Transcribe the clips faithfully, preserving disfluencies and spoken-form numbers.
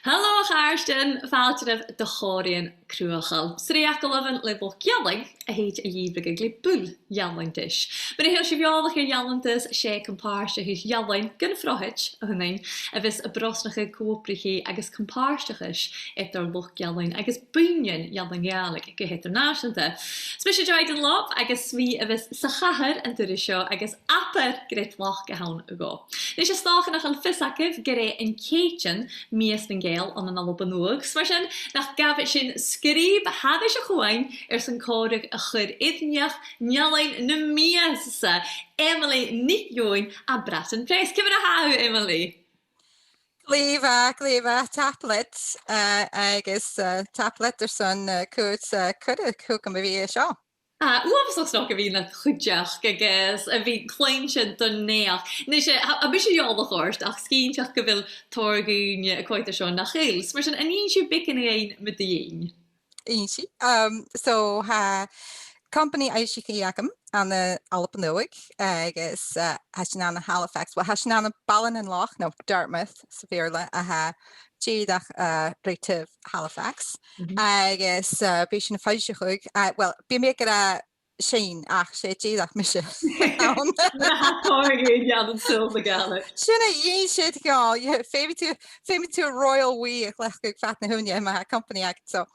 Halò a chàirdean, fàilte oirbh do Chòmhraidhean Cruthachail. Sreath agallamhan le luchd-ealain a thèid a dh'ìomhaigheachd le buill ealaintais. Mura h-eil sibh eòlach air ealantas, 's e com-pàirteachas ealain gun phrothaid a th' annainn, a bhios a' brosnachadh co-obrachadh agus com-pàirteachas eadar luchd-ealain agus buidhnean ealain Ghàidhlig gu h-eadar-nàiseanta. 'S mise Joy Dunlop agus 's mi a bhios sa chathair an turas seo agus abair gu bheil tlachd a th' ann dhomh. Nis, 's dòcha nach eil fios agaibh gur e an Cèitean mìos nan Gàidheal ann an Alba Nuadh, 's mar sin nach gabh sinn sgrìob thairis a' chuain airson còmhradh a chur air neach an ealain na mìosa, Emily NicEòghainn à Bradan Press. Ciamar a tha thu, Emily? Glè mhath, glè mhath, tapadh leat, eh, agus, eh, tapadh leat airson, eh, cuairt, eh, cuireadh thugam a bhith an seo. Ah, uabhasach snog a bhith nad chuideachd agus a bhith a' cluinntinn do naidheachd. Nis, eh, tha, tha mise eòlach ort, ach 's cinnteach gu bheil tòrr dhaoine a' coimhead seo nach eil. 'S mar sin, an inns thu beagan dhuinn mu do dheidhinn? Innsidh. Um, so, tha companaidh fhoillseachaidh agam ann an Alba Nuadh, agus, uh, tha sinn ann an Halifax. Well, tha sinn ann am Baile nan Loch, no Dartmouth sa Bheurla, a tha dìreach, uh, ri taobh Halifax. Mhm. Agus, uh, bidh sinn a' foillseachadh, uh, well, bidh mi ag ràdh sinn, ach 's e dìreach mise a th' ann. Tha tòrr dhaoine ann an saoghal na Gàidhlig. Sin a dh'inns iad dhomh, yeah, feumaidh tu, feumaidh tu royal we a chleachdadh fad na h-ùine ma tha companaidh agad, so.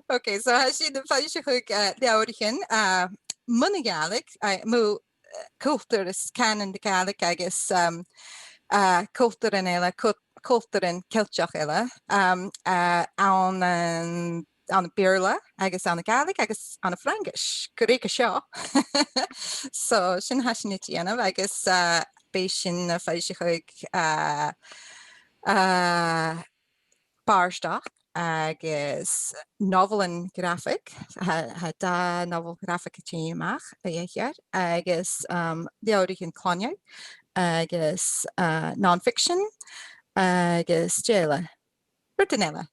Okay, so tha sinn a' foillseachadh, uh, leabhraichean, uh, mun a' Ghàidhlig, uh, mu, uh, cultar is cànan na Gàidhlig agus, um, uh, cultaran eile, cul-, cultaran Ceilteach eile, um, uh, ann an ann am Beurla agus ann an Gàidhlig agus ann am Fraingis, gu ruige seo. So, sin a tha sinn a' dèanamh agus, uh, bidh sinn a' foillseachadh, uh, uh, bàrdachd agus nobhailean graphic, tha, tha dà nobhail graphic a' tighinn a-mach a dh'aithghearr, agus, um, leabhraichean cloinne agus, uh, non-fiction agus dè eile? Rudan eile.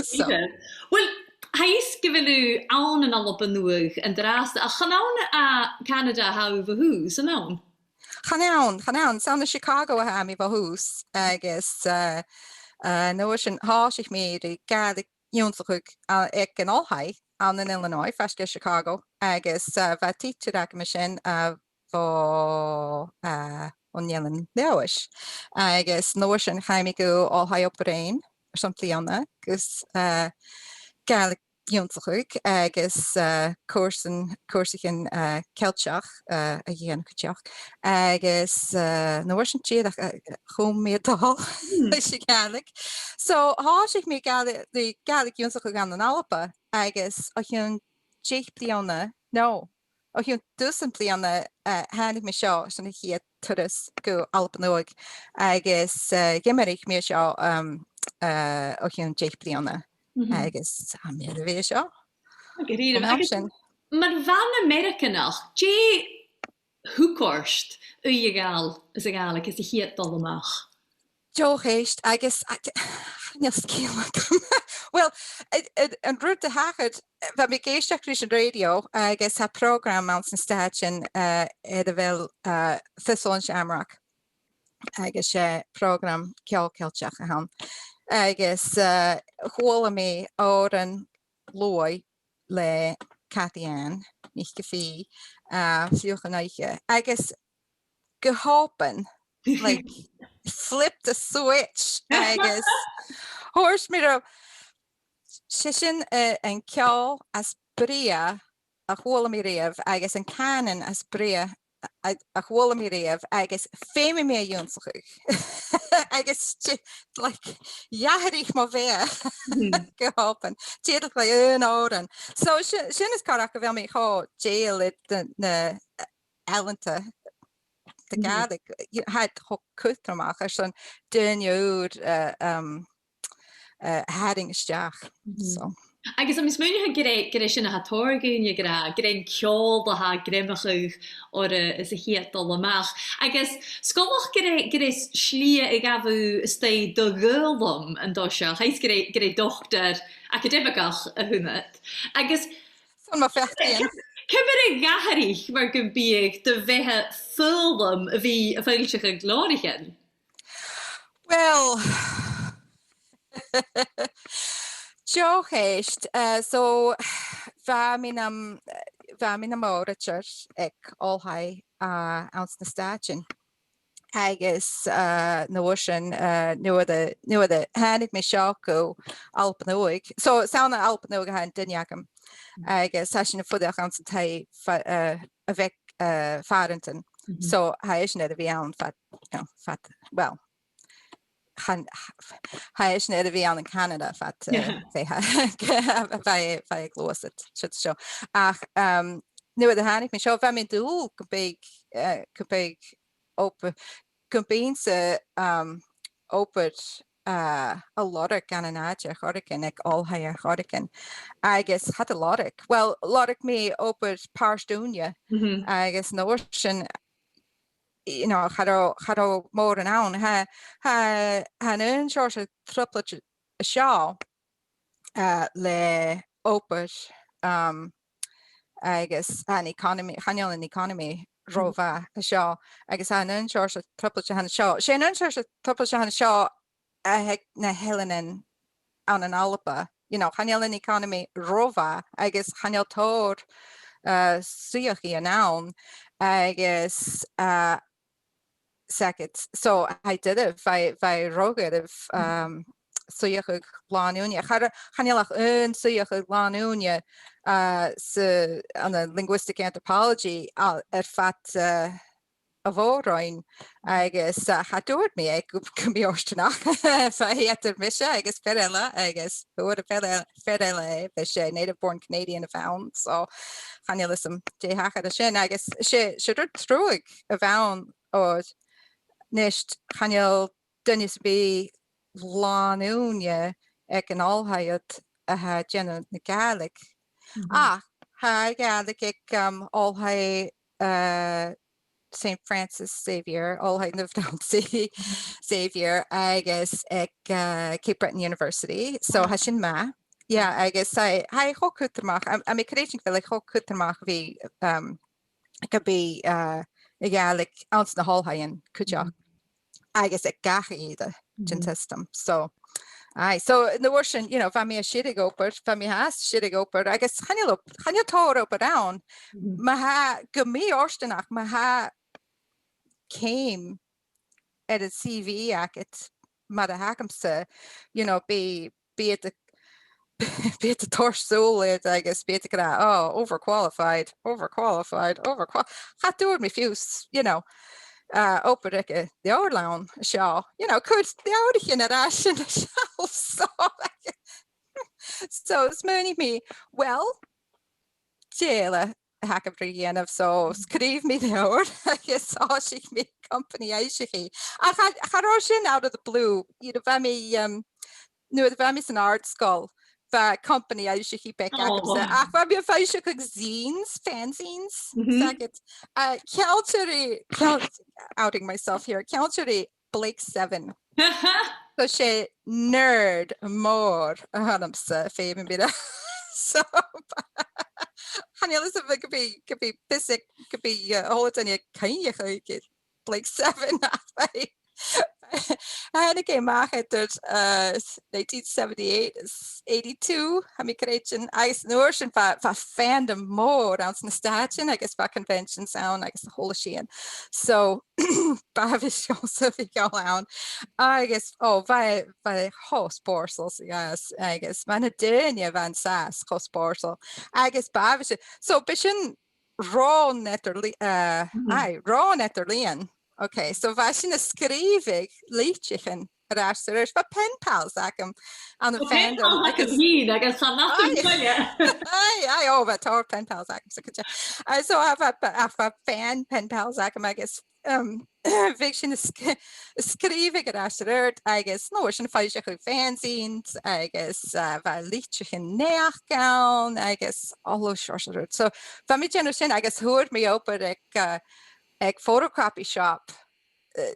So. Well, tha fhios gu bheil thu ann an Alba Nuadh an-dràsta, ach chan ann à Canada a tha thu bho thùs, an ann? Chan ann, chan ann. 'S ann à Chicago a tha mi bho thùs, agus, uh, uh, an uair sin thòisich mi ri Gàidhlig ionnsachadh, uh, aig an oilthigh ann an Illinois, faisg air Chicago, agus, uh, bha tidsear agam an sin, uh, bho, uh, bhon Eilean Leòdhais. Agus an uair sin chaidh mi gu Oilthigh Obar Dheathain airson bliadhna, gus, uh, Gàidhlig ionnsachadh agus, uh, cùrsan, cùrsaichean, uh, Ceilteach, uh, a dhèanamh cuideachd. Agus, uh, an uair sin dìreach, uh, chùm mi a' dol leis a' Ghàidhlig. So, thòisich mi Gàidhlig, ri Gàidhlig ionnsachadh ann an Alba, agus o chionn deich bliadhna, no, o chionn dusan bliadhna, uh, thàinig mi seo airson a' chiad turas gu Alba Nuadh, agus, uh, dh'imrich mi seo, um, uh, o chionn deich bliadhna. Mhm. Agus tha mi air a bhith seo. Gu dearbh. Agus sin, mar bhean Ameireaganach, dè thug ort ùidh a ghabhail sa Ghàidhlig aig a' chiad dol a-mach? Deagh cheist, agus, a, d-, chan eil sgeul agam. Well, a, a, an rud a thachair, bha mi ag èisteachd ris an rèidio, agus tha prògram anns na Stàitean, uh, air a bheil, uh, Thistle and Shamrock. Agus 's e prògram ceòl Ceilteach a th' ann. Agus, uh, chuala mi òran luaidh le Cathy Ann NicPhì, uh, Fiuchar an Oidhche. Agus gu h-obann, like, flipped a switch, agus thuirt mi riutha, 's e sin, uh, an ceòl as brèagha a chuala mi riamh, agus an cànan as brèagha a, a chuala mi riamh, agus feumaidh mi e ionnsachadh. Agus, like, dh'atharraich mo bheatha gu h-obann. Dìreach le aon òran. So, si-, sin as coireach gu bheil mi cho dèidheil air na, na ealain de Gàidhlig, you know, tha iad cho cudromach airson daoine ùra, uh, um, uh, a tharraing a-steach. So. Agus tha mi a' smaoineachadh gur e, gur e sin a tha tòrr dhaoine ag ràdh, gur e an ceòl a tha a' greimeachadh orra sa chiad dol a-mach. Agus 's coltach gur e, gur e slighe a ghabh thu a-staigh do dh'fhoghlam an toiseach, tha fhios gur e, gur e dotair acadaimigeach a th' annad. Agus 's ann mo pheacaidhean. Ciamar a dh'atharraich mar gum biodh do bheatha foghlam a bhith a' foillseachadh leabhraichean? Well, Deagh cheist. Uh, so, bha mi nam, bha mi nam òraidear aig oilthigh, uh, anns na Stàitean. Agus, uh, an uair sin, uh, nuair a, nuair a thàinig mi seo gu Alba Nuadh. So, 's ann à Alba Nuadh a tha an duine agam. Agus tha sinn a' fuireach anns an taigh fa-, uh, a bh' aig, uh, phàrantan. So, tha esan air a bhith ann fad, you know, fad, well, chan, tha esan air a bhith ann an Canada fad, uh, bha, bha, bha e a' gluasad, siud seo. Ach, um, nuair a thàinig mi seo, bha mi an dùil gum biodh, uh, gum biodh obair, gum bithinn-sa, um, obair, uh, a' lorg ann an àite air choreigin, aig oilthigh air choreigin. Agus cha do lorg. Well, lorg mi obair pàirt-ùine. Agus an uair sin, you know, cha robh, cha robh mòran ann. Tha, tha, tha an aon seòrsa trioblaid an seo, uh, le obair, um, agus an economy, chan eil an economy ro mhath an seo, agus tha an aon seòrsa trioblaid a th' ann an seo. 'S e an aon seòrsa trioblaid a th' ann an seo a th' aig na h-eileanan ann an Alba. You know, chan eil an economy ro mhath, agus chan eil tòrr, uh, suidheachaidhean ann, agus, uh, 's aithne dhut. So, tha e doirbh, bha, bha e ro dhoirbh, um, suidheachadh làn-ùine. Cha ro-, chan eil ach aon suidheachadh làn-ùine, uh, sa, ann an linguistic anthropology, uh, air fad, uh, a' mhòr-roinn, agus, uh, cha tuirt mi e gu, gum bi e furasta, bha e eadar mise agus fear eile, agus fhuair am fear eile, fear eile e, bha e native born Canadian a bh' ann, so chan eil fhios agam dè thachair an sin, agus 's e, 's e rud truagh a bh' ann, oir a-nis chan eil duine sam bith làn-ùine aig an oilthigh a tha a' dèanamh na Gàidhlig. Ach tha Gàidhlig aig, um, oilthigh, uh, Saint Francis Xavier, oilthigh Naomh Francis Xavier, agus aig, uh, Cape Breton University. So tha sin math. Yeah, agus tha, tha e cho cudromach, tha, tha mi a' creidsinn gu bheil e cho cudromach a bhith, um, gum bi, uh, a' Ghàidhlig anns na h-oilthighean cuideachd, agus aig gach ìre den t-siostam. So, aye, so an uair sin, you know, bha mi a' sireadh obair, bha mi fhathast a' sireadh obair, agus chan eil op-, chan eil tòrr obair ann, ma tha, gu mì-fhortanach, ma tha ceum air an C V agad, mar a th' agamsa, you know, bidh, bidh iad a', bidh iad a' toirt sùil air agus bidh iad ag ràdh, "Oh, overqualified, overqualified, overqual-," Cha d' fhuair mi fiù 's, you know, uh, obair aig an leabharlann seo, you know, cuir leabhraichean air ais an seo. So, so, smaoinich mi, well, dè eile a th' agam ri dhèanamh, so sgrìobh mi leabhar agus thòisich mi companaidh fhoillseachaidh. Ach cha, cha robh sin out of the blue. You know, bha mi, um, nuair a bha mi san àrd-sgoil, bha companaidh fhoillseachaidh beag agamsa. Ach bha mi a' foillseachadh zines, fanzines, 's aithne dhut. Uh, ceangailte ri, ceangailte, outing myself here, ceangailte ri Blake Seven. So 's e nerd mòr a th' annamsa, feumaidh mi ràdh. So, chan eil fhios agam gum bi, gum bi fios aig, gum bi, uh, a h-uile duine a' cuimhneachadh air Blake Seven, ach bha e, thàinig e a-mach eadar, uh, nineteen seventy-eight is eighty-two, tha mi a' creidsinn, agus an uair sin bha, bha fandom mòr anns na Stàitean agus bha conventions ann agus a h-uile sìon. So, b' àbhaist dhomhsa a bhith a' dol ann. Agus, oh, bha, bha e cho spòrsail, yes, agus bha na daoine a bha an sàs cho spòrsail. Agus b' àbhaist, so, b' e sin ron eadar-lì-, uh, aye, ron eadar-lìon. Okay, so bha sinn a' sgrìobhadh litrichean air ais 's air ais. Bha pen pals agam ann am fandom. Pen pals agad fhèin, agus tha e math. Aye, aye, oh, bha tòrr pen pals agam, so could you, uh, so bha, bha, bha fan pen pals agam agus, um, bhiodh sinn a' sg-, a' sgrìobhadh air ais 's air adhart agus, no, sin foillseachadh fanzines agus, uh, bha litrichean naidheachd ann agus a h-uile seòrsa rud. So, bha mi a' dèanamh sin agus fhuair mi obair aig, uh, aig photocopy shop, uh,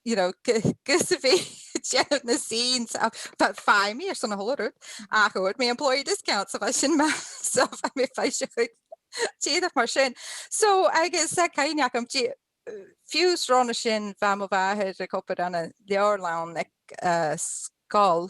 you know, gu-, gus a bhith a' dèanamh na zines, a, bha, feumaidh mi airson a h-uile rud, ach fhuair mi employee discount, so bha sin math, so bha mi a' foillseachadh dìreach mar sin. So, agus, uh, cuimhne agam, dì-, fiù 's ron a sin, bha mo mhàthair ag obair ann an leabharlann aig, uh, sgoil,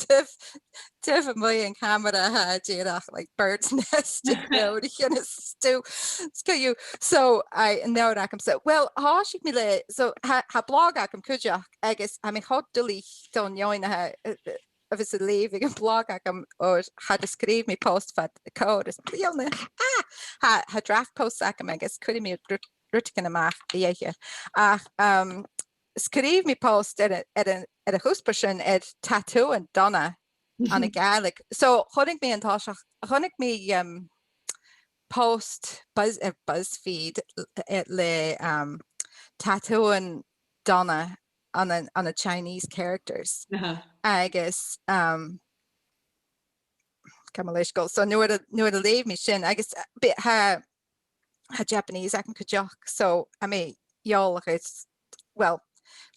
taobh, taobh a-muigh an camara, tha e dìreach, like, bird's nest, you know, the kind of stew, stew. So, I, an leabhar agam. So, well, thòisich mi le, so, tha, tha blog agam cuideachd, agus tha mi cho duilich don fheadhainn a tha, uh, uh, a bhios a' leughadh an blog agam, oir cha do sgrìobh mi post fad còrr is bliadhna. Ah! Tha, tha draft posts agam agus cuiridh mi ru-, rudeigin a-mach a dh'aithghearr. Ach, um, sgrìobh mi post air a, air a, air a' chuspair sin, air tattooing dona ann an Gàidhlig. So, chunnaic mi an toiseach, chunnaic mi, um, post Buzz-, air BuzzFeed, eh, le, um, tattooing dona ann an, ann an Chinese characters. Uh-huh. Agus, um, coma leis go. So nuair a, nuair a leugh mi sin, agus, eh, bidh, tha, tha Japanese agam cuideachd, so tha mi eòlach air, well,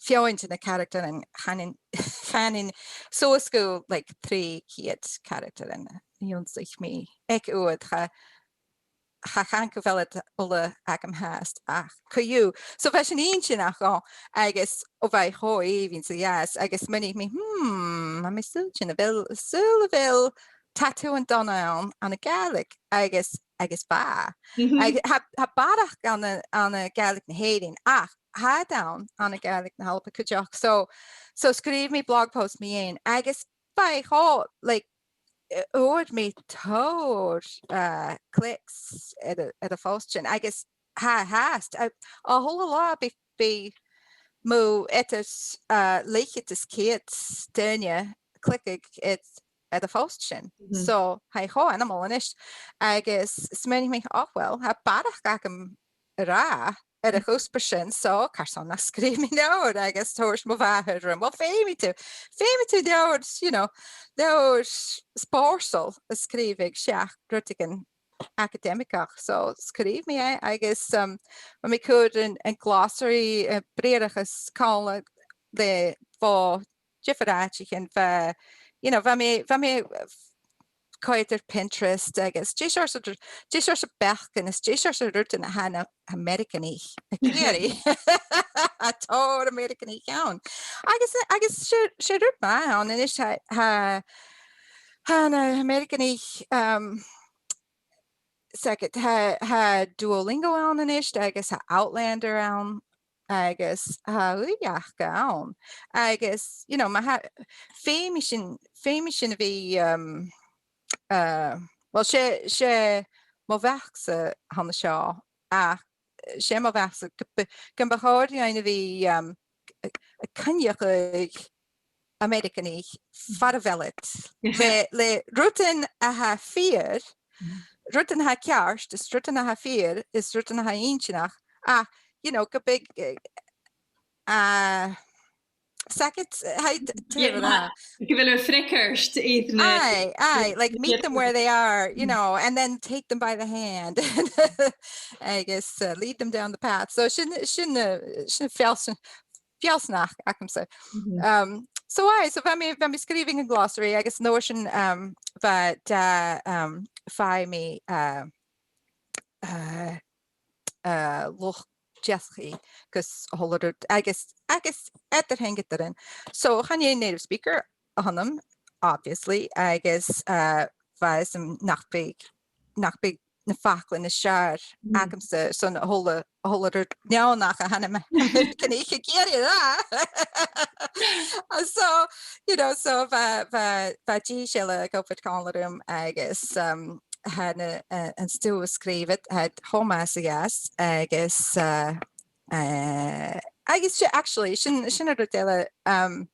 feadhainn de na caractaran, chanainn, chanainn suas gu, like, trì cheud caractar ann an ionnsaichidh mi aig uair, cha, cha chan co-dhiù a bheil iad uile agam fhathast ach co-dhiù. So bha sin inntinneach dhomh, agus o bha e cho èibhinn 's a ghabhas, agus mhothaich mi, hmm, tha mi a' saoilsinn a bheil, saoil a bheil tattooing dona ann, ann an Gàidhlig, agus, agus bha. Mm-hmm. Agus tha, tha barrachd ann an, ann an Gàidhlig na h-Èireann, ach tha iad ann, ann an Gàidhlig na h-Alba cuideachd. So, so sgrìobh mi blog post mu dheidhinn, agus bha e cho, like, eh, fhuair mi tòrr, eh, clicks air a', air a' phost sin, agus tha, tha, a, a h-uile latha bidh, bidh mu eadar, eh, leth-cheud is ceud duine a' cliceadh air, air a' phost sin. Mhm. So, tha e cho ainmeil a-nis. Agus smaoinich mi, "Och, well, tha barrachd agam ri ràdh air a' chuspair sin, so carson nach sgrìobh mi leabhar?" Agus thuirt mo mhàthair rium, "Well, feumaidh tu, feumaidh tu leabhar, you know, leabhar spòrsail a sgrìobhadh seach rudeigin academic." So sgrìobh mi e, agus, um, bha mi a' cur an, an glossary, eh, briathrachas còmhla le, bho diofar àiteachan, bha, you know, bha mi, bha mi, eh, coimhead air Pinterest agus dè seòrsa, dè seòrsa beachdan is dè seòrsa rudan a tha na h-Ameireaganaich ag iarraidh. Tha tòrr Ameireaganaich ann. Agus, agus 's e, 's e rud math a th' ann, a-nis tha, tha, tha na h-Ameireaganaich, um, 's aithne dhut, tha, tha Duolingo ann a-nis, agus tha Outlander ann, agus tha ùidh aca ann. Agus, you know, ma tha, feumaidh sinn, feumaidh sinn a bhith, um, uh, well, 's e, 's e mo bheachd-sa a th' ann an seo, ach 's e mo bheachd-sa gum b-, gum bu chòir dhuinn a bhith, um, a, a' coinneachadh Ameireaganaich far a bheil iad. Le, le rudan a tha fìor, rudan a tha ceart, is rudan a tha fìor, is rudan a tha inntinneach. Ach, you know, gum bi, eh, eh, 's aithne dhut, eh, tha, yeah, tha, gu bheil thu freagairt iad na, aye, aye, like, meet them where they are, you know, and then take them by the hand. Agus, uh, lead them down the path. So sin, sin, uh, sin feallsan-, feallsanachd agamsa. Mhm. Um, so aye, so bha mi, bha mi a' sgrìobhadh an glossary agus an uair sin, um, bha, dè, um, feumaidh mi, uh, uh, uh, luchd-deasachaidh agus a h-uile rud, agus, agus eadar-theangachadairean. So chan e native speaker a th' annam, obviously, agus, uh, bha fhios agam nach bi, nach bi na faclan as fheàrr agamsa son a h-uile, a h-uile rud neònach a tha na m-, m-, canaidh ag iarraidh a ràdh. So, you know, so bha, bha, bha dithis eile ag obair còmhla rium agus, um, tha na, uh, an stuth a sgrìobh iad, tha e cho math sa gheàs, agus, uh, uh, agus 's e, actually, sin, sin an rud eile, um,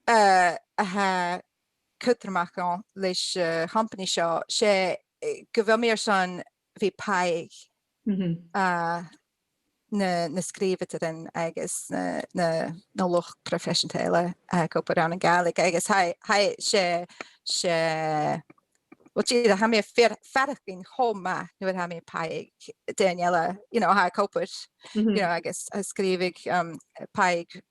uh, a tha cudromach leis, uh, a' chompanaidh seo, 's e, eh, gu bheil mi airson a bhith a' pàigheadh, uh, na, na sgrìobhadairean agus na, na, na luchd-proifeiseanta eile, uh, ag obair ann an Gàidhlig, agus tha, tha, 's e, 's e, well, dìreach, tha mi a' faireachdainn cho math nuair a tha mi a' pàigheadh daoine eile, you know, tha ag obair, you know, agus a' sgrìobhadh, um, pàigheadh,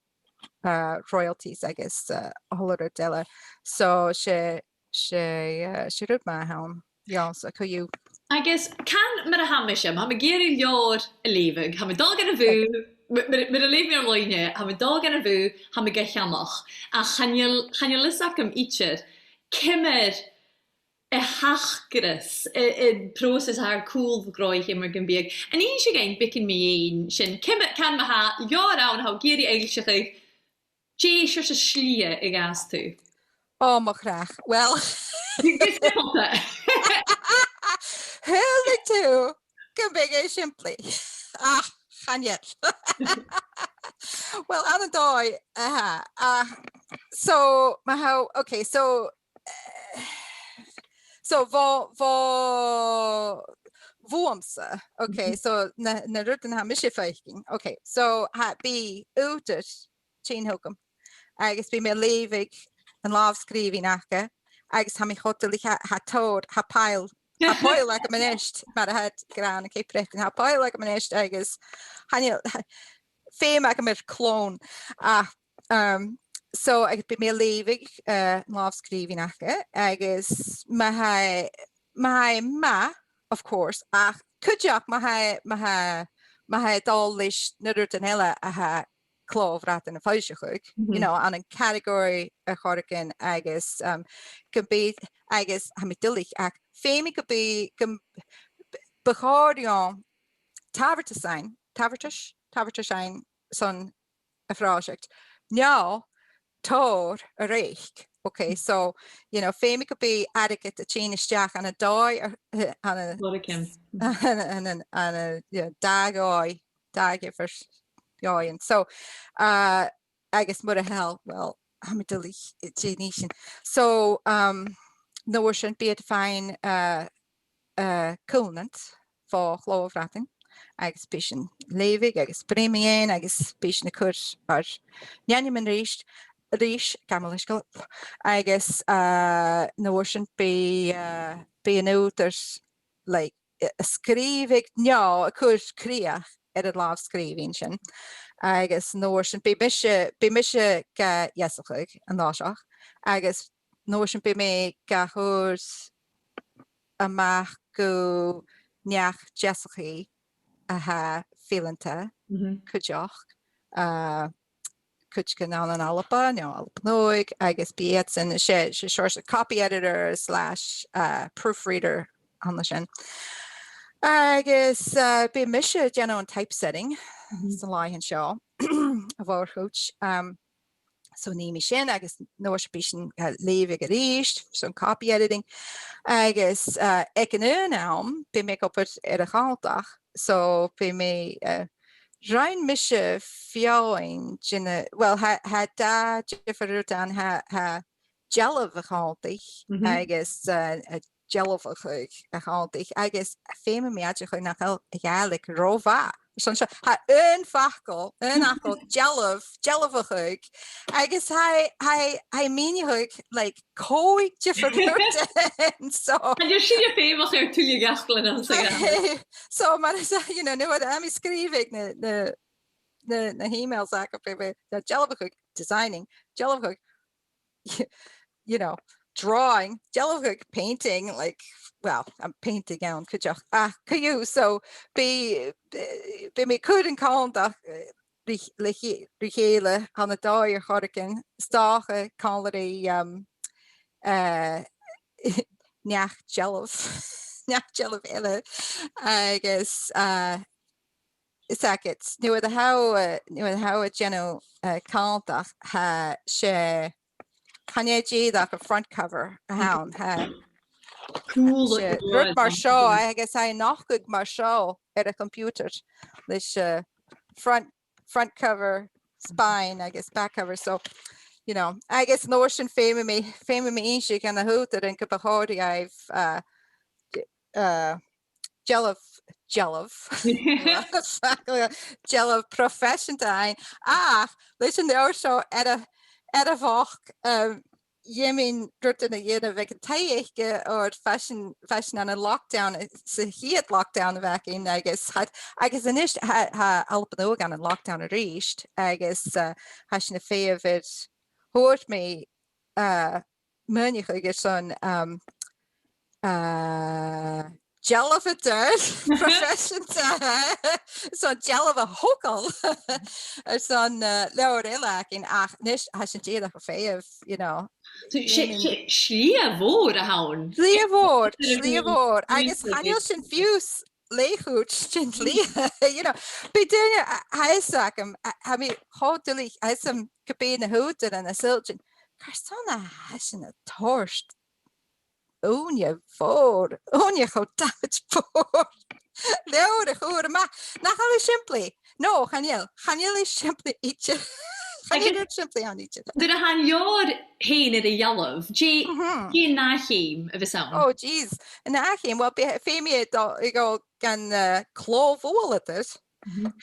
uh, royalties agus, uh, a h-uile rud eile. So 's e, 's e, uh, 's e rud math a th' ann. Yeah, so co-dhiù. Agus can mar a tha mise, ma tha mi ag iarraidh leabhar a leughadh, tha mi a' dol dhan a' bhùth, m-, mar, mar a leugh mi air loidhne, tha mi a' dol dhan a' bhùth, tha mi ga cheannach. Ach chan eil, chan eil fhios agam idir ciamar a thachras, a, am pròiseas a tha air cùl bho ghràdh, ciamar gum biodh. An innis thu dhuinn beagan mu dheidhinn sin, ciamar, can ma tha leabhar ann a tha thu ag iarraidh fhoillseachadh, dè seòrsa slighe a ghabhas tu? Ò, mo chreach. Well, shaoileadh tu gum biodh e sìmplidh. Ach chan eil. Well, ann an dòigh, aha. Uh, so, ma tha, okay, so, uh, so, bho, bho, bhuamsa. Okay, so na, na rudan a tha mise a' faicinn. Okay, so tha, bidh ùghdar tighinn thugam. Agus bidh mi a' leughadh an làmh-sgrìobhainn aca, agus tha mi cho duilich, tha, tha tòrr, tha pile, tha pile agam a-nis, mar a tha iad ag ràdh ann an Ceap Breatainn, tha pile agam a-nis, agus chan eil, tha, feum agam air clòn. Ach, um, so, agus bidh mi a' leughadh, uh, an làmh-sgrìobhainn aca, agus ma tha, ma tha e math, of course, ach cuideachd ma tha, ma tha, ma tha e dol leis na rudan eile a tha clò-bhradain a' foillseachadh, you know, ann an category air choreigin agus, um, gum bi, agus tha mi duilich, ach feumaidh gum bi, gum b-, bu chòir dhomh tabhartas fhaighinn, tabhartas, tabhartas fhaighinn son a' phròiseact, no tòrr a reic. Okay, so, you know, feumaidh gum bi airgead a' tighinn a-steach ann an dòigh, eh, ann an, ann an, ann an, ann an, you know, dà dhòigh, dà dhiofar dhòighean. So, uh, agus mura h-eil, well, tha mi duilich, eh, dè nì sinn. So, um, an uair sin bidh iad a' faighinn, uh, uh, coimhlint bho Chlò Bhradain, agus bidh sinn a' leughadh agus bruidhinn mu dheidhinn agus bidh sinn a' cur ar n-ainmean a-rithist, a-rithist, gabh mo leisgeul, agus, uh, an uair sin bidh, uh, bidh an t-ùghdar, like, a' sgrìobhadh no a' cur crìoch air an làmh-sgrìobhainn sin. Agus an uair sin bidh mise, bidh mise ga dheasachadh an toiseach, agus an uair sin bidh mi ga chur a-mach gu neach-deasachaidh a tha fileanta cuideachd, uh, cuideigin ann an Alba, no Alba Nuadh, agus bidh iadsan, 's e, 's e seòrsa copy editor slash, uh, proofreader ann an sin. Agus, uh, bidh mise a' dèanamh an typesetting san làithean seo, a' mhòr-chuid. Um, so nì mi sin, agus an uair sin bidh sinn, uh, a' leughadh a-rithist, so copy editing. Agus, uh, aig an aon àm, bidh mi ag obair air a' Ghàidhealtachd, so bidh mi, uh, rinn mise feadhainn de na, well, tha, tha dà dhiofar rud ann, tha, tha dealbh a chunntadh agus, uh, a dealbhachadh a chunntadh, agus feumaidh mi aideachadh nach eil a' Ghàidhlig ro mhath. So, so, tha aon fhacal, aon fhacal, dealbh, dealbhachadh, agus tha, tha, tha e a' mìneachadh, like, còig diofar rudan, so. An e sin a tha feumach air tuilleadh fhacail anns a' Ghàidhlig? So, mar a tha, you know, nuair a tha mi a' sgrìobhadh na, na, na, na h-emails agam, bidh mi, na dealbhachadh, designing, dealbhachadh, you know, drawing, dealbhachadh, painting, like, well, tha painting ann cuideachd, ach co-dhiù, so bidh, bidh mi a' cur an cunntadh, eh, ri, ri, ri chèile ann an dòigh air choreigin, 's dòcha còmhla ri, um, uh, neach-dealbh, neach-dealbh eile, agus, uh, is agad, nuair a tha thu, uh, nuair a tha thu a' dèanamh, uh, cunntadh, tha, 's e, chan e dìreach am front cover a th' ann, tha, 's e rud mar seo, agus tha e a' nochdadh mar seo air a' choimpiutair leis, uh, front front cover, spine agus back cover. So, you know, agus an uair sin feumaidh mi, feumaidh mi innse dhan a' h-ùghdarain gum bu chòir dhaibh, uh, de-, uh, dealbh, dealbh, dealbh proifeiseanta fhaighinn. Ach leis an leabhar seo air a, air a' bhoc, um, dh'fheumainn rudan a dhèanamh aig an taigh aice oir bha sinn, bha sinn ann an lockdown, eh, sa chiad lockdown a bh' againn agus tha, agus a-nis tha, tha Alba Nuadh ann an lockdown a-rithist agus, eh, tha sinn a' feitheamh air, thuirt mi, eh, maoineachadh airson, um, eh, dealbhadair proifeiseanta, airson dealbh a thogail airson, eh, leabhar eile againn, ach a-nis tha sinn dìreach a' feitheamh, you know. So, 's e, 's e slighe mhòr a th' ann. Slighe mhòr, slighe mhòr. Agus chan eil sin fiù 's leth-chuid den t-slighe, you know. Bidh daoine, a, tha fhios agam, a, tha mi cho duilich, tha fhios agam gum bi na h-ùghdaran a' saoilsinn, carson a tha sinn a' toirt ùine mhòr, ùine cho dathte mòr leabhar a chur a-mach. Nach eil e sìmplidh? No, chan eil. Chan eil e sìmplidh idir. Chan eil rud sìmplidh ann idir. Nuair a tha an leabhar fhèin air a dhealbh, dè, dè an ath cheum a bhios ann? Oh, jeez. An ath cheum, well, bidh, feumaidh e a dhol, a dhol gun, eh, clò-bhualadh,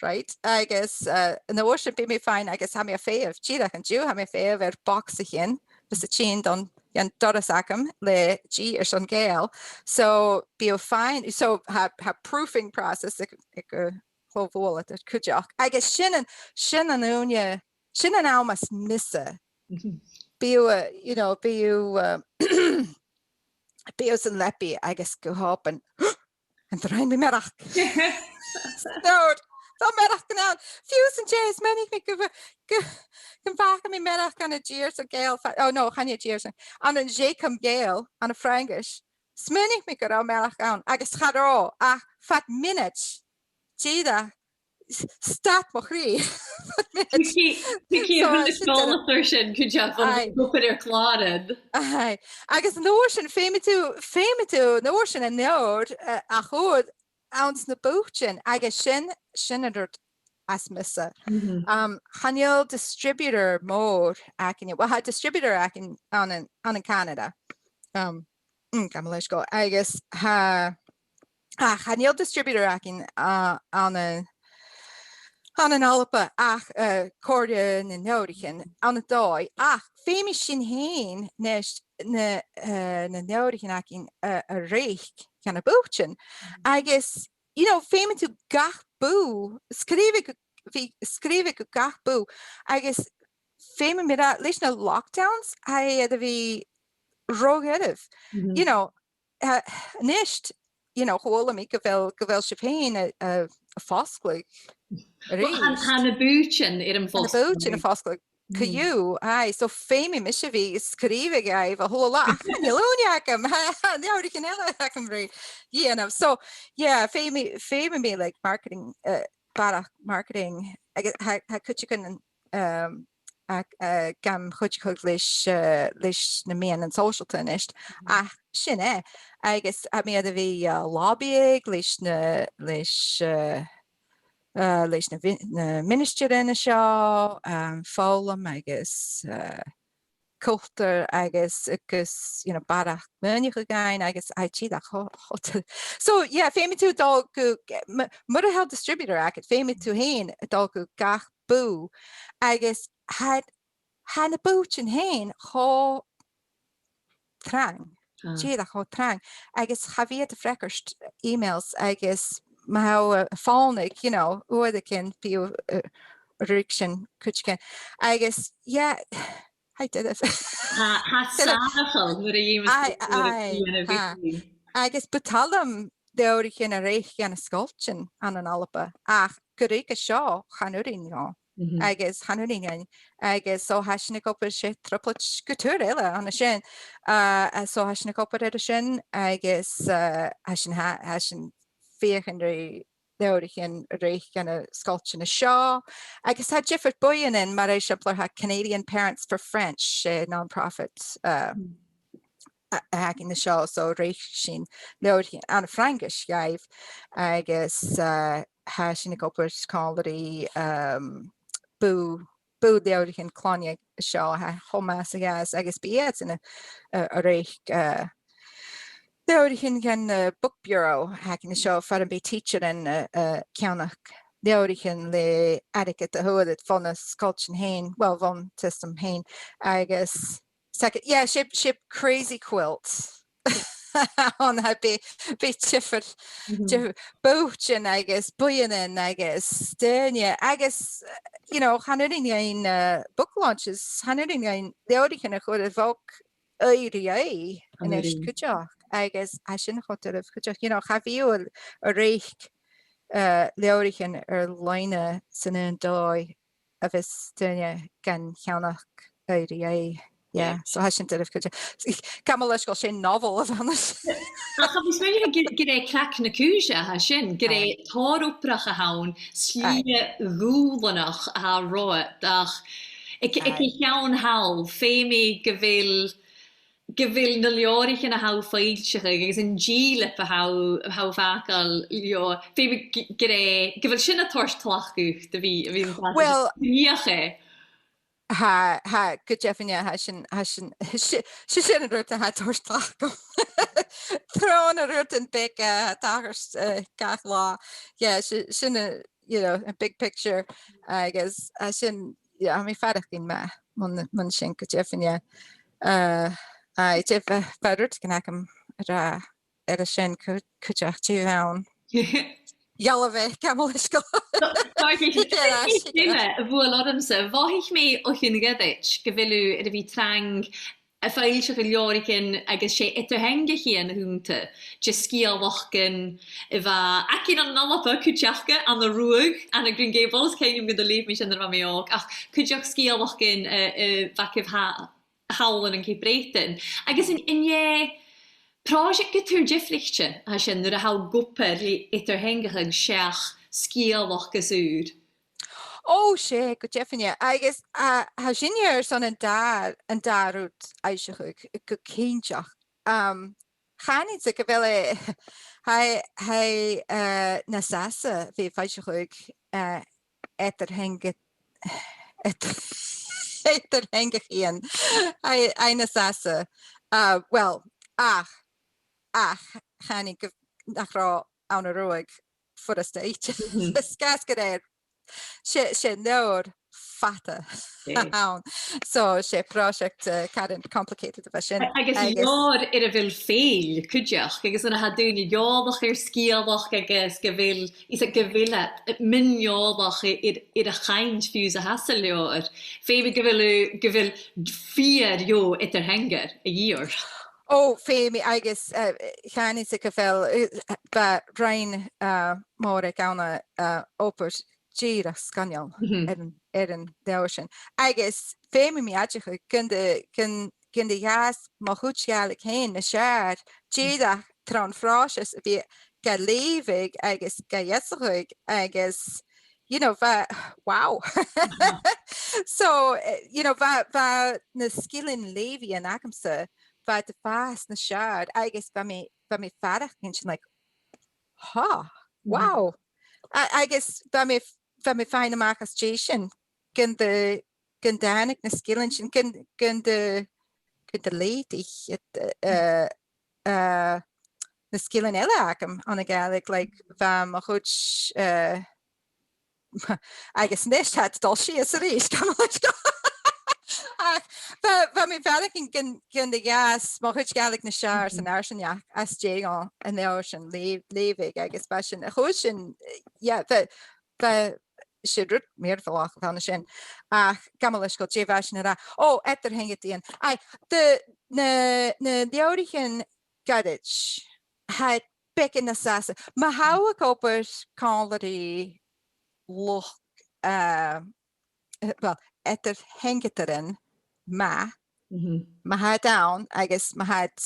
right? Agus, eh, an uair sin bidh mi a' faighinn, agus tha mi a' feitheamh, dìreach an-diugh tha mi a' feitheamh air bogsaichean, bhios a' tighinn dhan, dhan doras agam le G airson Gàidheal. So, bidh thu a' faighinn, so, tha, tha proofing process aig, aig a' chlò-bhualadh cuideachd. Agus sin an, sin an ùine, sin an àm as miosa. Bidh thu, eh, you know, bidh thu, eh, bidh thu san leabaidh agus gu h-obann, an do rinn mi mearachd? No, tha mearachd gu leòr. Fiù 's an-dè, smaoinich mi gu, gu, gum faca mi mearachd ann an G airson Gàidheal, fa-, oh no, chan e G airson, ann an G airson Gàidheal, ann am Fraingis. Smaoinich mi gun robh mearachd ann, agus cha robh, ach fad mionaid, dìreach, s-, stad mo chridhe. Tuigidh, tuigidh a bheil na sgoilearan sin cuideachd bhon a bheil obair air clàradh. Aye. Agus an uair sin, feumaidh tu, feumaidh tu, an uair sin an leabhar, eh, a chur anns na bùithtean, agus sin, sin an rud as miosa. Um, chan eil distributor mòr againne. Well, tha distributor againn ann an, ann an Canada. Um, mm, gabh mo leisgeul. Agus tha, ach chan eil distributor againn, uh, ann an, ann an Alba ach, uh, Comhairle nan Leabhraichean ann an dòigh. Ach feumaidh sinn fhèin a-nis na, uh, na leabhraichean againn, uh, a reic dha na bùithtean. Agus, you know, feumaidh tu gach bùth, sgrìobhadh gu, bhith sgrìobhadh gu gach bùth, agus feumaidh mi ràdh, leis na lockdowns, tha e air a bhith ro dhoirbh. You know, uh, a-nis, you know, chuala mi gu bheil, gu bheil sibh fhèin a, a, a' fosgladh a-rithist. Well, tha, tha na bùithtean air am fosgladh. Tha na bùithteann a' fosgladh co-dhiù, aye, so feumaidh mise bhith sgrìobhadh dhaibh a h-uile latha. Ach chan eil ùine agam, tha, tha leabhraichean eile agam ri dhèanamh. So, yeah, feumaidh, feumaidh mi, like, marketing, uh, barrachd marketing, agus tha, tha cuideigin, um, ag, uh, gam chuideachadh leis, uh, leis na meadhanan sòisealta a-nis. Ach sin e. Agus tha mi air a bhith, uh, lobbying leis na, leis, uh, uh, leis na, na ministearan an seo, um, foghlam agus, uh, cultar agus, agus, you know, barrachd maoineachaidh againn agus tha e dìreach cho, cho t-, so, yeah, feumaidh tu dol gu, m-, mura h-eil distributor agad, feumaidh tu fhèin a dhol gu gach bùth agus tha, tha na bùithtean fhèin cho trang. Dìreach cho trang. Agus cha bhi iad a' freagairt emails agus ma tha thu a' fònadh, you know, uaireigin bidh thu, uh, a' ruigsinn cuideigin. Agus, yeah, tha e doirbh. Tha, tha e sàrachail nuair a dh'fheumas tu, nuair a bhios tu a' dèanamh. Agus bu toil leam leabhraichean a reic dha na sgoiltean ann an Alba, ach gu ruige seo chan urrainn dhomh. Agus chan urrainn dhuinn. Agus so tha sinn ag obair, 's e trioblaid gu tur eile an sin. Uh, so tha sinn ag obair air a sin agus, uh, tha sinn, tha, tha sinn a' feuchainn ri leabhraichean a reic dha na sgoiltean an seo. Agus tha diofar buidhnean, mar eisimpleir tha Canadian Parents for French, 's e non-profit, uh, a, a th' againn an seo, so reic sinn leabhraichean ann am Fraingis dhaibh, agus, uh, tha sinn ag obair còmhla ri, um, bùth, bùth leabhraichean cloinne an seo, tha e cho math 's a ghabhas, agus bidh iadsan a', a', a' reic, uh, leabhraichean dhan, uh, Book Bureau a th' againn an seo, far am bi tidsearan a', uh, ceannach leabhraichean le airgead a fhuair iad bho na sgoiltean fhèin, well, bhon t-siostam fhèin, agus 's e, yeah, 's e, 's e crazy quilt. Ann a bhith, bhith diofar, diofar bùithtean agus buidhnean agus daoine agus, you know, chan urrainn dhuinn, uh, book launches, chan urrainn dhuinn leabhraichean a chur air bhog aghaidh ri aghaidh a-nis cuideachd, agus tha sin cho doirbh cuideachd, you know, cha bhi thu a', a' reic, uh, leabhraichean air loidhne san aon dòigh a bhios daoine gan ceannach aghaidh ri aghaidh. Yeah, so tha sin doirbh cuideachd. Gabh mo leisgeul, 's e novel a bh' ann. Ach tha mi a' smaoineachadh gur, gur e craic na cùise a tha sin, gur e tòrr obrach a th' ann, slighe dhùbhlanach a tha romhad, ach aig, aig a' cheann thall, feumaidh gu bheil, gu bheil na leabhraichean a tha thu a' foillseachadh agus an dìleab a tha thu, a tha thu a' fàgail leotha, feumaidh gu, gur e, gu bheil sin a' toirt tlachd dhut a bhith, a bhith, well, a bhith a' cruinneachadh e. Tha, tha, gu deimhinne, tha sin, tha sin, 's e, 's e sin an rud a tha a' toirt tlachd dhomh. Tron an rud beag a tha a' tachairt, eh, gach latha. Yeah, 's e, sin a, you know, a' big picture. Agus, eh, sin, yeah, tha mi a' faireachdainn math mun, mun sin gu deimhinne. Eh, aye, dè, bha, bha rudeigin agam ri ràdh air a sin cu-, cuideachd, dè bh' ann. Dh'fhalbh e, gabh mo leisgeul. Sorry, dè, dè, dè, a bhuail ormsa. Mhothaich mi o chionn ghoirid gu bheil thu air a bhith trang a' foillseachadh leabhraichean agus 's e eadar-theangaichean a th' annta, de sgeulachdan a bha againn ann an Alba cuideachd, ann an Ruadh, ann an Green Gables, cuimhn' agam gun do leugh mi sin nuair a bha mi òg, ach cuideachd sgeulachdan, eh, eh, a bh' agaibh tha-, thall ann an Ceap Breatainn. Agus an, an e pròiseact gu tur diofraichte a tha sin nuair a tha thu ag obair le eadar-theangachadh seach sgeulachd as ùr. Ò, 's e, gu deimhinne. Agus, a, tha sinne airson an dà, an dà rud fhoillseachadh gu cinnteach. Um, chanainn-sa gu bheil e, tha, tha, eh, nas fhasa a bhith foillseachadh, eh, eadar-theanga-, eadar-, eadar-theangachaidhean. Tha, tha nas fhasa. Uh, well, ach, ach, chanainn gu, nach robh Anna Ruadh furasta idir. Mhm. Is gas gur e, 's e, 's e leabhar fada a th' ann. So, 's e pròiseact, eh, caran complicated a bha sin. A-, agus leabhar air a bheil fèill cuideachd, agus nuair a tha daoine eòlach air sgeulachd agus gu bheil, is e gu bheil iad, eh, mion-eòlach air, air, air a' chainnt fiù 's a th' anns an leabhar. Feumaidh gu bheil, gu bheil fìor dheagh eadar-theangaire a dhìth ort. Ò, feumaidh, agus, eh, chanainn-sa gu bheil, eh, bha roinn, eh, mòr aig Anna, eh, obair dìreach sgoinneil Mhm. air an, air an leabhar sin. Agus feumaidh mi aideachadh gun do, gun, gun do dh'fhàs mo chuid Gàidhlig fhèin nas fheàrr, dìreach tron phròiseas a bhith ga leughadh agus ga dheasachadh agus, you know, bha, wow. So, eh, you know, bha, bha na sgilean leughaidh agamsa, bha iad a' fàs nas fheàrr, agus bha mi, bha mi a' faireachdainn sin, like, ha, Mhm. wow. A-, agus bha mi, bha mi a' faighinn a-mach às dèidh sin gun do, gun tàinig na sgilean sin, gun, gun do, gun do leudich, eh, eh, na sgilean eile agam ann an Gàidhlig, like, bha mo chuid, eh, agus a-nis tha iad a' dol sìos a-rithist, gabh mo leisgeul. Ach, bha, bha mi a' faireachdainn gun, gun do dh'fhàs mo chuid Gàidhlig nas fheàrr san Mhm. fharsaingeachd às dèidh dhomh an leabhar sin leu-, leughadh, agus bha sin, a chuala sinn, yeah, bha, bha, 's e rud mìorbhaileach a bh' ann an sin. Ach, gabh mo leisgeul, dè bha sinn ag ràdh? Ò, eadar-theangachadh. Aidh, de, na, na leabhraichean goirid, tha iad beagan nas fhasa. Ma tha thu ag obair còmhla ri luchd, eh, eh, well, eadar-theangadairean math, Mhm. ma tha iad ann, agus ma tha iad,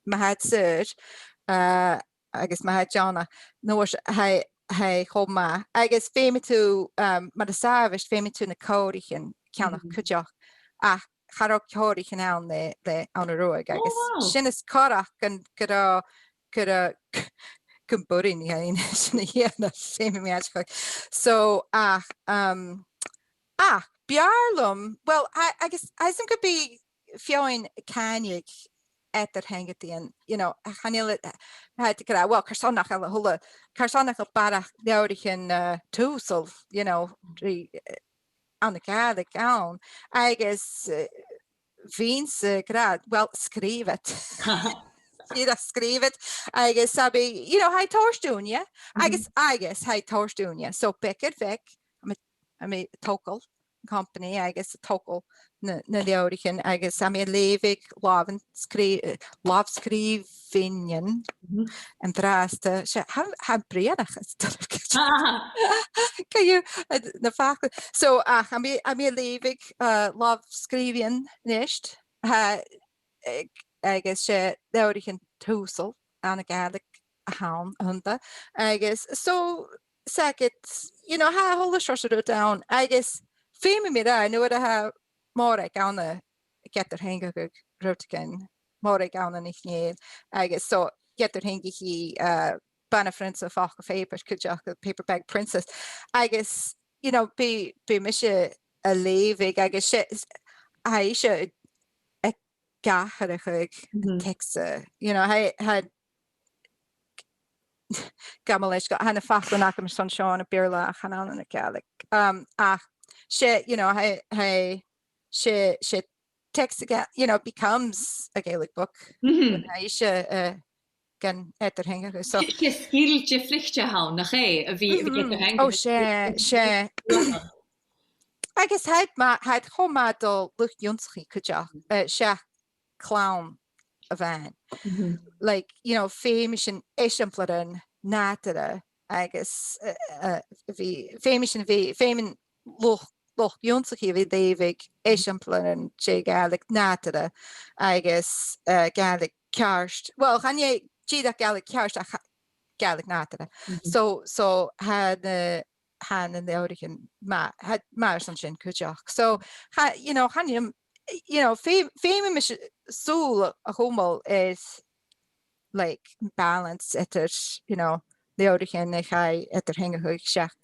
ma tha iad saor, eh, agus ma tha iad deònach, no, tha, tha e cho math. Agus feumaidh tu, um, mar as àbhaist, feumaidh tu na còraichean ceannach Mhm. cuideachd, ach cha robh còraichean ann le, le Anna Ruadh, agus Oh, wow. sin as coireach gun, gun robh, gun robh, gum b' urrainn dhuinn sin a dhèanamh, feumaidh mi aideachadh. So, ach, um, ach, b' fheàrr leam, well, a-, agus, agus gum bi feadhainn a' càineadh eadar-theangachadh, you know, chan eil, tha iad ag ràdh, well, carson nach eil a h-uile, carson nach eil barrachd leabhraichean, eh, tùsail, you know, ri, eh, ann an Gàidhlig ann, agus, eh, bhithinn-sa ag ràdh, well, sgrìobh iad. Dìreach sgrìobh iad, agus sabi, you know, tha e a' toirt ùine, Mhm. agus, agus tha e a' toirt ùine. So, beag air bheag, tha mi, tha mi a' togail companaidh agus a' togail na, na leabhraichean agus tha mi a' leughadh làmh-sgrì-, eh, làmh-sgrìobhainnean Mhm. an-dràsta. 'S e, tha, tha e brèagha, is dòcha. Ah. Co-dhiù, eh, na faclan. So, ach, tha mi, tha mi a' leughadh, eh, làmh-sgrìobhainnean a-nis. Tha, eh, agus 's e leabhraichean tùsail ann an Gàidhlig a th' ann, a th' annta. Agus so, 's e, you know, tha a h-uile seòrsa rud ann. Agus feumaidh mi ràdh, nuair a tha Mòrag ann an eadar-theangachadh rudeigin, Mòrag ann an Nighean, agus so eadar-theangaich i, uh, Bana-phrionnsa Facal Phàipeir cuideachd, Paperback Princess. Agus, you know, bidh, bidh mise a' leughadh agus 's e, tha ise ag atharrachadh an teacsa, you know, tha, tha, gabh mo leisgeul, tha na faclan agam airson seo ann am Beurla ach chan ann ann an Gàidhlig. Um, ach 's e, you know, tha, tha, 's e, 's e teacsa, you know, becomes a Gaelic book. Tha ise, uh, gan eadar-theangachadh. So 's e, 's e sgil diofraichte a th' ann, nach e, a bhith, a bhith eadar-theangachadh. Oh, 's e, 's e. Agus tha iad ma-, tha iad cho math do luchd-ionnsachaidh cuideachd, uh, seach clann a-mhàin. Like, you know, feumaidh sinn eisimpleirean nàdarra agus, uh, uh, bhith, feumaidh sinn bhith, feumaidh luchd, luchd-ionnsachaidh a bhith a' leughadh eisimpleirean de Ghàidhlig nàdarra agus, uh, Gàidhlig ceart. Well, chan e dìreach Gàidhlig ceart, ach cha-, Gàidhlig nàdarra. So, so tha na, tha na leabhraichean math, tha, math airson sin cuideachd. So, tha, you know, chan eil, you know, feu-, feumaidh mise sùil a chumail air, like, balance eadar, you know, leabhraichean a chaidh eadar-theangachadh seach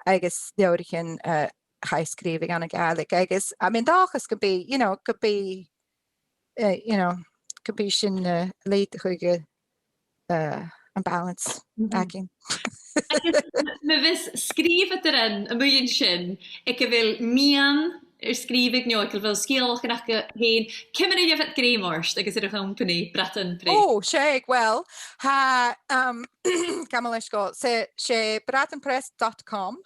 agus leabhraichean, uh, a chaidh sgrìobhadh ann an Gàidhlig. Agus, I mean, tha mi an dòchas gum bi, you know, gum bi, uh, you know, gum bi sin, uh, leudachadh, uh, uh, am balance againn. Agus ma bhios sgrìobhadairean a-muigh an sin, aig a bheil miann air sgrìobhadh no aig a bheil sgeulachdan aca fhèin, ciamar a gheibh iad grèim ort agus air a' chompanaidh, Bradan Press? Oh, seadh, well, tha, um, gabh mo leisgeul, 's e, 's e bradanpress dot com.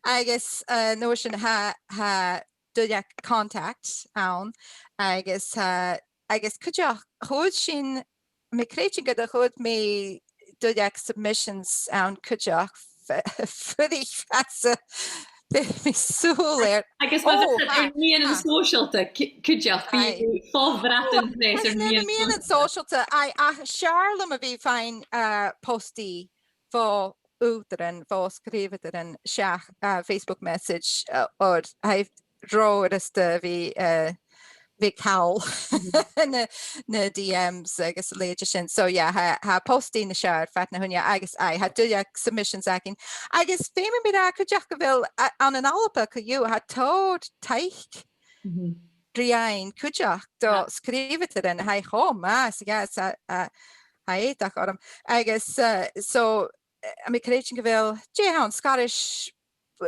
Agus, uh, an uair sin tha, tha duilleag contact ann, agus, uh, agus cuideachd, chuir sinn, tha mi a' creidsinn gun do chuir mi duilleag submissions ann cuideachd, f-, fuirich fhasa, bheir mi sùil air. Agus ma bhios iad air meadhanan sòisealta, cu-, cuideachd, bidh fo Bhradan Press air meadhanan sòisealta. Aye, ach 's fheàrr leam a bhith a' faighinn, uh, post-d bho ùghdaran, bho sgrìobhadairean seach, uh, Facebook message, uh, oir tha e ro fhurasta a bhith, uh, bhith a' call na, na D Ms agus a leithid sin. So, yeah, tha, tha post-d nas fheàrr fad na h-ùine agus, aye, tha duilleag submissions againn. Agus feumaidh mi ràdh cuideachd gu bheil, a, ann an Alba co-dhiù, tha tòrr taic ri fhaighinn cuideachd do sgrìobhadairean, tha e cho math, 's, yeah, 's, uh, uh, tha e dìreach orm. Agus, uh, so, uh, tha mi a' creidsinn gu bheil, dè th' ann, Scottish,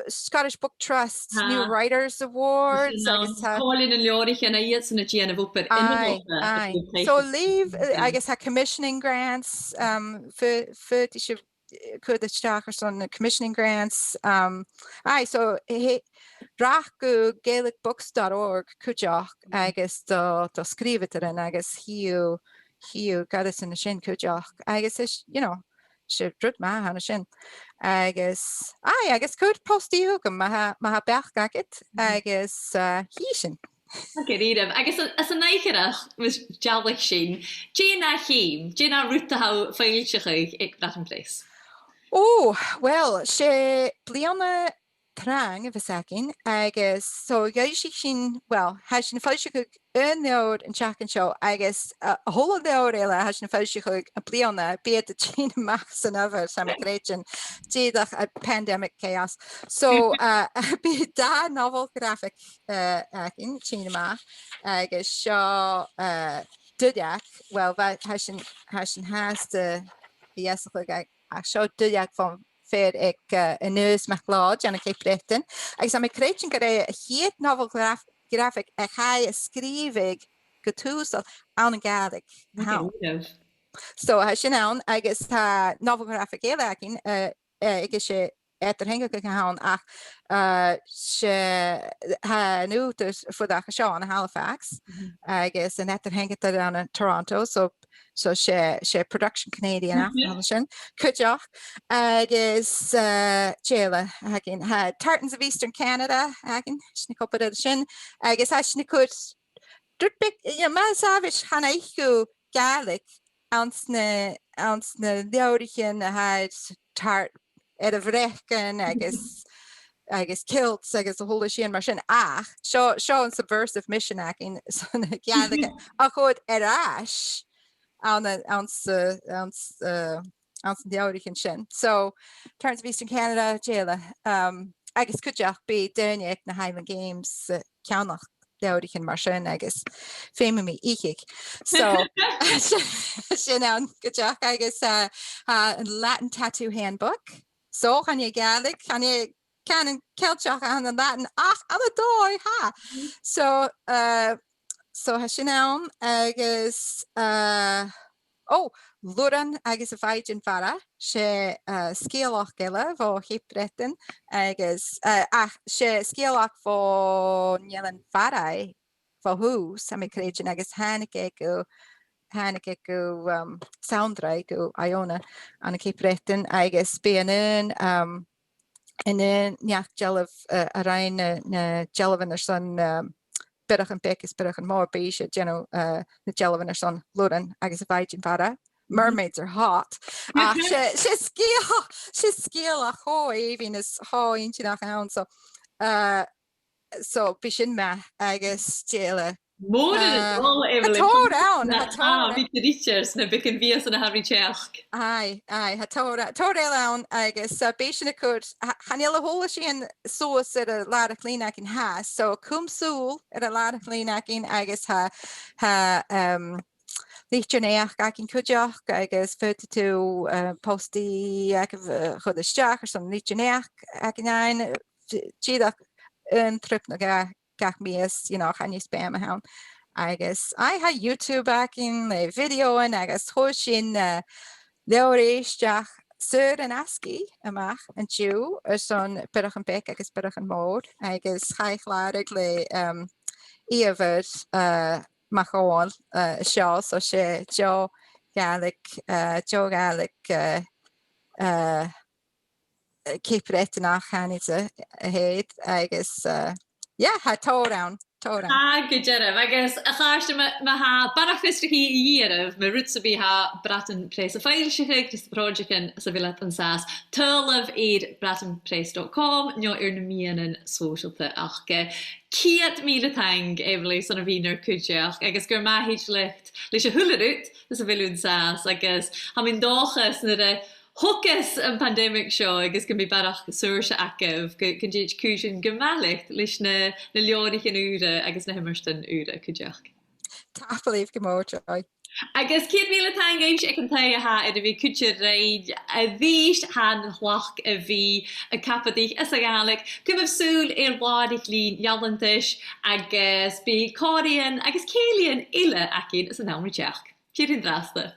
Scottish Book Trust, New Writers Awards, agus tha Comhairle nan Leabhraichean, tha iadsan a' dèanamh obair ionmholta. Aye, aye. So leugh, uh, agus tha commissioning grants, um, fu-, faodaidh sibh, uh, cuideachd airson na commissioning grants, um, aye, so, he, rach gu gaelic books dot org cuideachd agus do, do sgrìobhadairean agus chì thu, chì thu goireasan an sin cuideachd. Agus is, you know, 's e rud math a th' ann an sin. Agus, aye, agus cuir post-d thugam ma tha, ma tha beachd agad, agus, uh, chì sinn. Gu dearbh. Agus a-, anns an ath-ghearradh, mus dealaich sinn, dè an ath cheum, dè an ath rud a tha thu a' foillseachadh aig Bradan Press? Oh, well, 's e bliadhna trang a bhios againn, agus so dh'fhoillsich sinn, well, tha sinn a' foillseachadh aon leabhar an t-seachdain seo, agus, uh, a h-uile leabhar eile a tha sinn a' foillseachadh am-bliadhna, bidh iad a' tighinn a-mach san adhbhar, tha mi a' creidsinn, dìreach a' pandemic chaos. So, uh, bidh dà novel graphic, uh, againn a' tighinn a-mach, agus seo, uh, duilleag, well, bha, tha sinn, tha sinn fhathast a' dèanamh ag, ach seo duilleag bhon fear aig, uh, Aonghas MacLeòid ann an Ceap Breatainn. Agus tha mi a' creidsinn gur e a' chiad novel graf-, graphic a chaidh a sgrìobhadh gu tùsail ann an Gàidhlig. Gu dearbh. So, tha sin ann, agus tha novel graphic eile againn, uh, uh, aig a' Eadar-theangachadh a th' ann, ach, uh, 's e, tha an ùghdar a' fuireach an seo ann an Halifax, agus an eadar-theangachadh ann an Toronto, so, so 's e, 's e production Canadian a th' ann an sin, cuideachd, agus, uh, dè eile a th' againn, tha Tartans of Eastern Canada a th' againn, tha sinn ag obair air sin, agus tha sinn a' cur rud beag, you know, mas àbhaist chan fhaic thu Gàidhlig anns na, anns na leabhraichean a tha air tar-, air a' bhreacan agus, agus kilts agus a h-uile sìon mar sin. Ach seo, seo an subversive mission againn, son a' Ghàidhlig a chur air ais ann an, anns, uh, anns, uh, anns na leabhraichean sin. So, Tartans of Eastern Canada, dè eile, um, agus cuideachd bidh daoine aig na Highland Games, uh, a' ceannach leabhraichean mar sin agus feumaidh mi ithe. So, sin ann cuideachd agus, uh, uh, an Latin Tattoo Handbook. So, chan e Gàidhlig, chan e cànan Ceilteach a th' ann an Latin, ach ann an dòigh, tha. So, uh, so tha sin ann agus, uh, oh, Luran agus a' Mhaighdeann-mhara, 's e, uh, sgeulachd eile bho Cheap Breatainn agus, uh, ach 's e sgeulachd bhon Eilean Fharraige bho thùs, tha mi a' creidsinn, agus thàinig e gu, thàinig e gu, um, Sandray, gu Iona, ann an Ceap Breatainn, agus bidh an aon, um, an aon neach-dealbh, uh, a rinn na, na dealbhan airson, um, Biorachan Beag is Biorachan Mòr, bidh ise a' dèanamh, uh, na dealbhan airson Luran agus a' Mhaighdeann-mhara. Mermaids are hot. Ach 's e, 's e sgeul, 's e sgeul a tha cho èibhinn is cho inntinneach a th' ann. So, uh, so bidh sin math agus dè eile. Mòran a tha dol, Evelyn. Tha tòrr ann, tha tòrr ann. Bidh tu ag ràdh na beagan mhìosan a tha ri teachd. Aye, aye, tha tòrr, tòrr eile ann agus, uh, bidh sinn a' cur, tha, chan eil a h-uile sìon suas air an làrach-lìn againn fhathast, so cùm sùil air an làrach-lìn againn agus tha, tha, um, litir-naidheachd againn cuideachd agus faodaidh tu, uh, post-d agaibh, uh, a chur a-steach airson litir-naidheachd againn fhaighinn, uh, dìreach aon trip no dhà gach mìos, you know, chan e spam a th' ann. Agus, aye, tha YouTube againn le videothan agus chuir sinn, uh, leabhar èisteachd saor an-asgaidh a-mach an-diugh airson Biorachan Beag agus Biorachan Mòr agus chaidh a chlàradh le, um, Eòghainn, uh, MacDhòmhnaill, uh, seo, so 's e deagh Ghàidhlig, uh, deagh Ghàidhlig, uh, uh, Cape Breton-ach, chan e, a th' ann, agus, uh, yeah, tha tòrr ann, tòrr ann. Tha gu dearbh, agus a chàirdean, ma, ma tha barrachd fiosrachaidh a dhìth oirbh mu rud sam bith, tha Bradan Press a' foillseachadh agus na pròiseactan sa bheil iad an sàs, tadhlaibh air bradan press dot com no air na meadhanan sòisealta. Ach, uh, ceud mìle taing, Evelyn, son a bhith nar cuideachd, agus gur math thèid leat leis a h-uile rud sa bheil thu an sàs, agus tha mi an dòchas nuair a thogas am pandemic seo agus gum bi barrachd saorsa agaibh, gu, gun tèid cùisean gu math leat leis na, na leabhraichean ùra agus na h-iomairtean ùra cuideachd. Tapadh leibh gu mòr, Joy. Agus ceud mìle taing dhuibhse aig an taigh a tha air a bhith a' coimhead rinn a-rithist. Tha an tlachd a bhith a' cabadaich anns a' Ghàidhlig. Cumaibh sùil air làraich-lìn Ealantais agus bidh còmhraidhean agus cèilidhean eile againn san àm ri teachd. Tìoraidh an-dràsta.